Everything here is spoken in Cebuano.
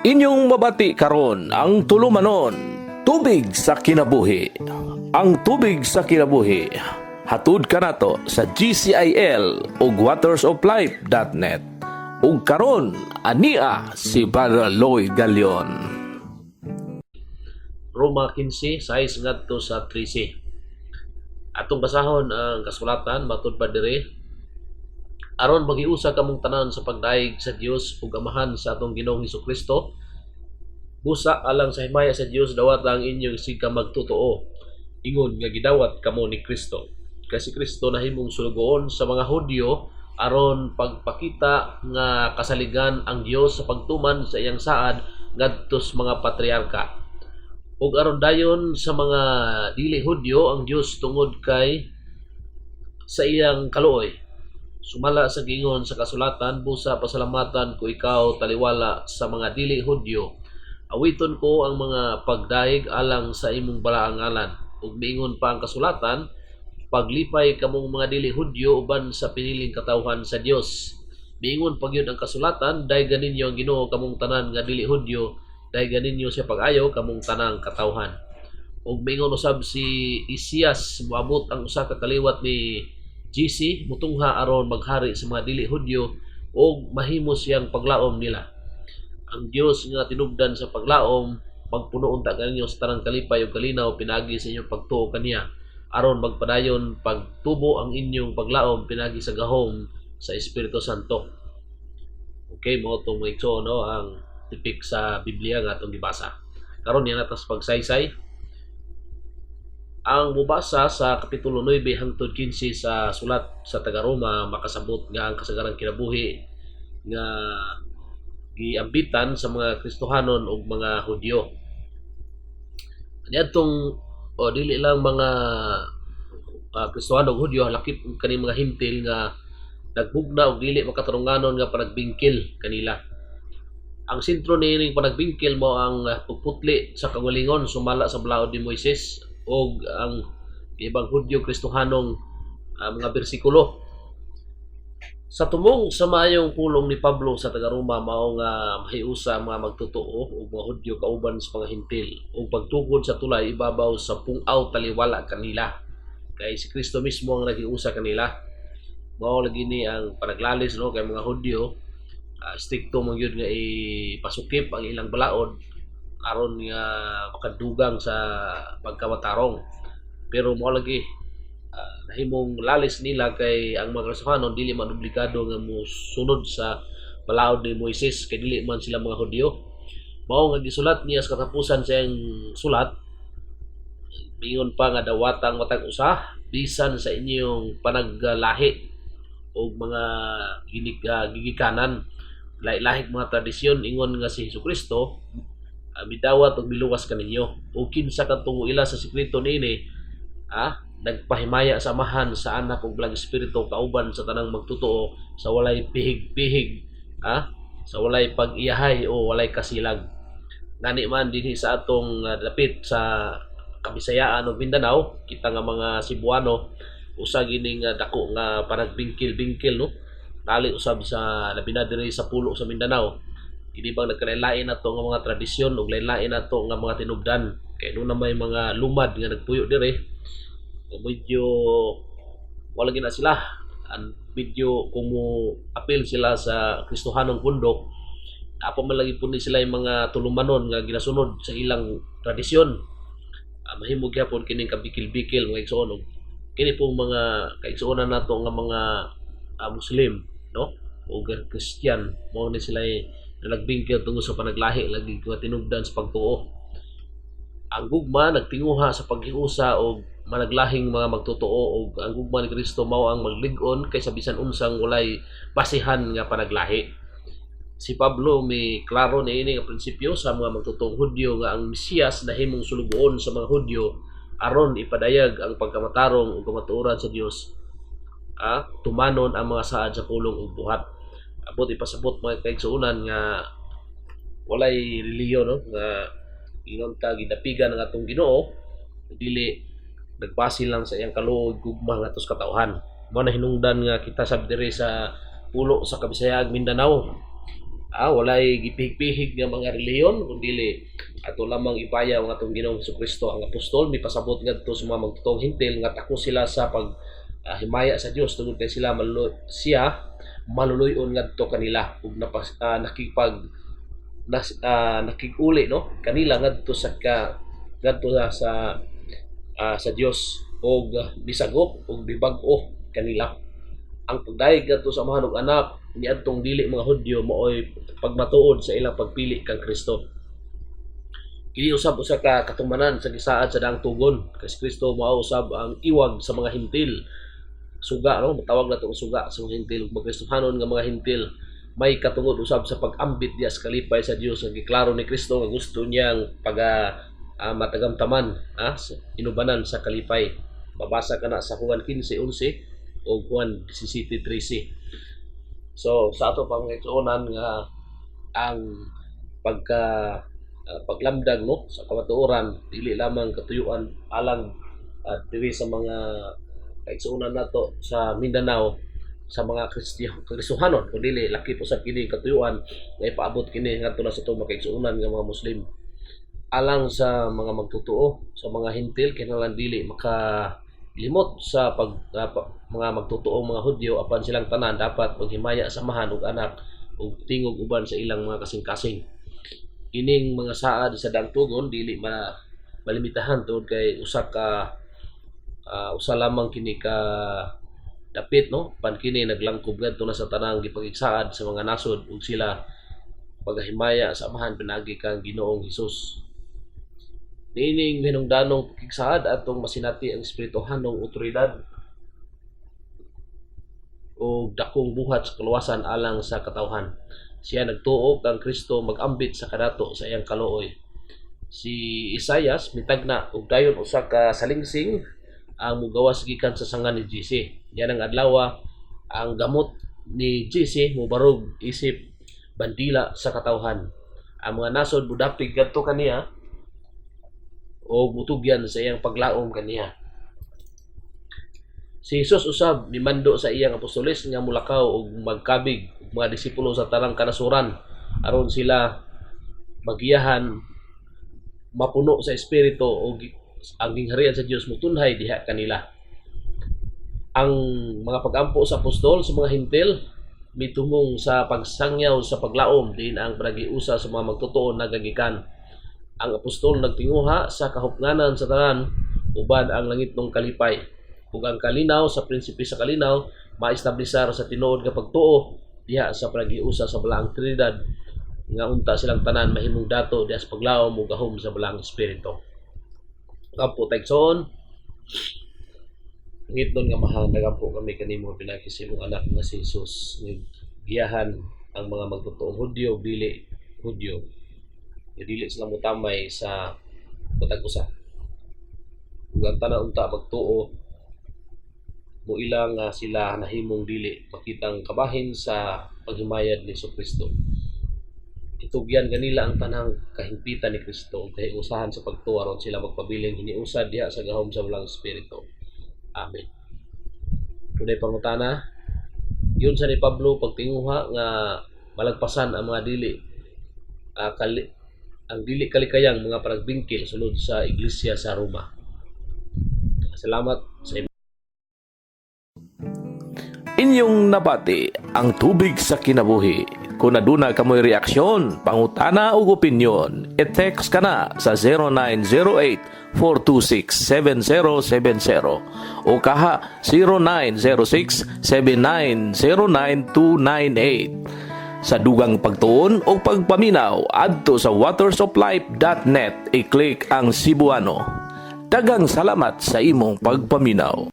Inyong mabati karon ang tulumanon, Tubig sa Kinabuhi. Ang Tubig sa Kinabuhi, hatud kanato sa GCIL ug watersoflife.net. Ug karon ania si Brother Lloyd Galion. Roma 15, 6 ngadto sa 13. Atong basahon ang kasulatan matud pa diri: Aron maghiusa kamong tanan sa pagdayeg sa Dios ug Amahan sa atong Ginoong Kristo. Busa alang sa himaya sa Dios, dawata ang inyong sige magtotoo ingon nga gidawat kamo ni Kristo. Kay si Kristo nahimong sulugoon sa mga Hudyo aron pagpakita nga kasaligan ang Dios sa pagtuman sa iyang saad ngadto sa mga patriarka ug aron dayon sa mga dili Hudyo ang Dios tungod kay sa iyang kaluoy. Sumala sa giingon sa kasulatan, "Busa pasalamatan ko ikaw taliwala sa mga dili Hudyo. Awiton ko ang mga pagdayeg alang sa imong balaang ngalan." Ug miingon pa ang kasulatan, "Paglipay kamong mga dili Hudyo uban sa piniling katawhan sa Dios." Miingon pa gyud ang kasulatan, "Daygan ninyo ang Ginoo, kamong tanan nga dili Hudyo, daygan ninyo siya pag-ayo, kamong tanang katawhan." Ug miingon usab si Isaias, moabot ang usa ka kaliwat ni Jesse, mutungha aron maghari sa mga dili Hudyo ug mahimo siyang paglaom nila. Ang Dios nga tinubdan sa paglaom magpuno unta kaninyo sa tanang kalipay ug kalinaw pinaagi sa inyong pagtuo kaniya, aron magpadayon pagtubo ang inyong paglaom pinaagi sa gahom sa Espiritu Santo. Okay, mao tong mga igsoon, no, ang tipik sa Biblia nga atong gibasa. Karon niya natas pagsaysay. Ang mubasa sa kapitulo 9 hangtod 15 sa sulat sa taga-Roma makasabot nga ang kasagarang kinabuhi nga giambitan sa mga Kristohanon ug mga Hudyo. Niadtong o dili lang mga Kristohano ug Hudyo, lakip og kaning mga Hentil nga nagbugna og dili makatarunganon nga panagbingkil kanila. Ang sentro niining panagbingkil mao ang pagputli sa kaugalingon sumala sa balaod ni Moises ug ang ibang Hudyo Kristohanong mga bersikulo. Sa tumong sa maayong pulong ni Pablo sa taga-Roma mao nga mahiusa ang mga magtotoo ug mga Hudyo kauban sa mga Hentil ug pagtukod sa tulay ibabaw sa pung-aw taliwala kanila. Kay si Kristo mismo ang naghiusa kanila. Mao lagi ni ang panaglalis, no, kay mga Hudyo strikto man gyud nga ipasukip ang ilang balaod aron nga makadugang sa pagkamatarong. Pero mao lagi nahimong lalis nila kay ang mga Kristohanon dili man obligado nga mosunod sa balaod ni Moises kay dili man sila mga Hudyo. Mao nga gisulat niya sa katapusan sa iyang sulat, miingon pa nga dawata ang matag usa bisan sa inyong panaglahi o mga gigikanan, lahi-lahig mga tradisyon, ingon nga si Hesukristo midawat ug miluwas kaninyo. Ug kinsa kadtong ila sa sekreto niini, nagpahimaya sa Amahan, sa Anak ug Balaang Espiritu kauban sa tanang magtotoo sa walay pihig-pihig, sa walay pag-iyahay o walay kasilag. Ngani man dinhi sa atong dapit sa Kabisayaan ug Mindanao, kita nga mga Cebuano, usa gining dako nga panagbingkil-bingkil, no, tali usab sa labi na diri sa pulo sa Mindanao. Kini bang nagkalain nato nga mga tradisyon ug lain-lain nato nga mga tinubdan kay duna may mga lumad nga nagpuyo diri, medyo wala gina sila an medyo kung mo apil sila sa Kristohanong pundok, naa pa man lagi pud ni sila yung mga tulumanon nga ginasunod sa ilang tradisyon. Mahimo gyapon kining kabikil-bikil, mga igsoon, ug kini pong mga kaigsuonan nato nga mga Muslim, no, o Christian, mao ni sila nagbingkil tungod sa panaglahi lagi nga tinubdan sa pagtuo. Ang gugma nagtinguha sa paghiusa og managlahing mga magtotoo ug ang gugma ni Kristo mao ang maglig-on kaysa bisan unsang walay basihan nga panaglahi. Si Pablo may klaro niini nga prinsipyo sa mga magtotoong Hudyo nga ang Mesiyas nahimong sulugoon sa mga Hudyo aron ipadayag ang pagkamatarong ug kamatuoran sa Dios, tumanon ang mga saad sa pulong ug buhat. Abot ipasabot, mga kaigsuonan, nga walay relihiyon, no, nga ingon ta gidapigan ang atong Ginoo dili nagbase lang sa iyang kaluoy, gugma ngadto sa katawhan. Mao na hinungdan nga kita sab diri sa pulo sa Kabisayaan, Mindanao. Walay gipihig-pihig nga mga relihiyon, kundi ato lamang ibayaw ang atong Ginoong Kristo. Ang apostol mipasabot ngadto sa mga magtotoong Hentil nga takos sila sa pag himaya sa Dios tungod kay sila siya maluluy-on ngadto kanila ug nakipag nakig-uli, no, kanila ngadto sa ka ngadto sa Dios og bisagop ug bibag-o kanila. Ang pagdayeg ngadto sa Amahan ug Anak niadtong dili mga Hudyo maoy pagmatuod sa ilang pagpili kang Kristo. Kini usab usa ka katumanan sa gisaad sa Daang Tugon kay si Kristo mao usab ang iwag sa mga Hentil, suga, no, matawag nato ang suga sa mga Hentil, ug mga Kristohanon nga mga Hentil may katungod usab sa pag-ambit diya sa kalipay sa Dios nga giklaro ni Kristo nga gusto niyang pag matagamtaman sa inubanan sa kalipay. Mabasa kana sa Juan 15:11 o Juan 17:13. So sa ato pang igsuonan nga ang pagka paglamdag, no, sa kamatuoran dili lamang katuyuan alang diri sa mga kaigsuonan nato sa Mindanao, sa mga Kristohanon, kun dili laki po sa kini katuyuan nga ipaabot kini ngadto na sa atong mga kaigsuonan nga mga Muslim. Alang sa mga magtotoo sa mga Hentil, kinahanglan dili maka limot sa mga magtotoong mga Hudyo, apan silang tanan dapat maghimaya sa Amahan ug Anak ug tingog uban sa ilang mga kasing-kasing. Ining mga saad sa Daang Tugon dili malimitahan tungod kay usa lamang kini ka dapit, no, pan kini naglangkob ngadto na sa tanang gipakigsaad sa mga nasod ug sila paghimaya sa Amahan pinaagi kang Ginoong Hesus. Niining hinungdanong pakigsaad, atong masinati ang espirituhanong otoridad o dakong buhat sa kaluwasan alang sa katawhan. Siya nagtuo kang Kristo mag-ambit sa kadato sa iyang kaluoy. Si Isayas mitagna og dayon usa ka salingsing ang mugawas gikan sa sanga ni Jesse. Yan ang adlaw, ang gamot ni Jesse mobarog isip bandila sa katawhan. Ang mga nasod budapig kadto kaniya o mutugyan sa iyang paglaom kaniya. Si Jesus usab mimando sa iyang apostoles nga mulakaw og magkabig og mga disipulo sa tanang kanasuran aron sila magiyahan, mapuno sa espiritu og ang gingharian sa Dios mutunhay diha kanila. Ang mga pagampo sa apostol sa mga Hentil mitungong sa pagsangyaw sa paglaom din ang panagiusa sa mga magtotoo nagagikan. Ang apostol nagtinguha sa kahupnganan sa tanan uban ang langitnong kalipay ug ang kalinaw sa prinsipe sa kalinaw maestablisar sa tinuod nga pagtuo diha sa panagiusa sa Balaang Trinidad nga unta silang tanan mahimong dato diha sa paglaom ug gahom sa Balaang Espiritu. Kampo taigsoon, Ngitnon nga Amahan, nagampo kami kanimo pinagi sa imong Anak nga si Jesus nga giyahan ang mga magtotoong Hudyo, dili Hudyo, nga dili sila motamay sa matag usa ug ang tanan unta magtuo moila nga sila nahimong dili makitang kabahin sa paghimayad ni Kristo. Itugyan kanila ang tanang kahimpitan ni Kristo ug kahiusahan sa pagtuo aron sila magpabiling hiniusad diha sa gahom sa Balaang Espiritu. Amen. Dunay pangutana: giunsa ni Pablo pagtinguha nga malagpasan ang mga dili kali, ang dili kalikayang mga panagbingkil sulod sa iglesia sa Roma? Salamat sa Inyong nabati ang Tubig sa Kinabuhi. Kung aduna kamoy reaksyon, pangutana ug opinyon, i-text ka na sa 0908-426-7070 o kaha 0906-7909298. Sa dugang pagtuon o pagpaminaw, adto sa watersoflife.net, i-click ang Cebuano. Daghang salamat sa imong pagpaminaw.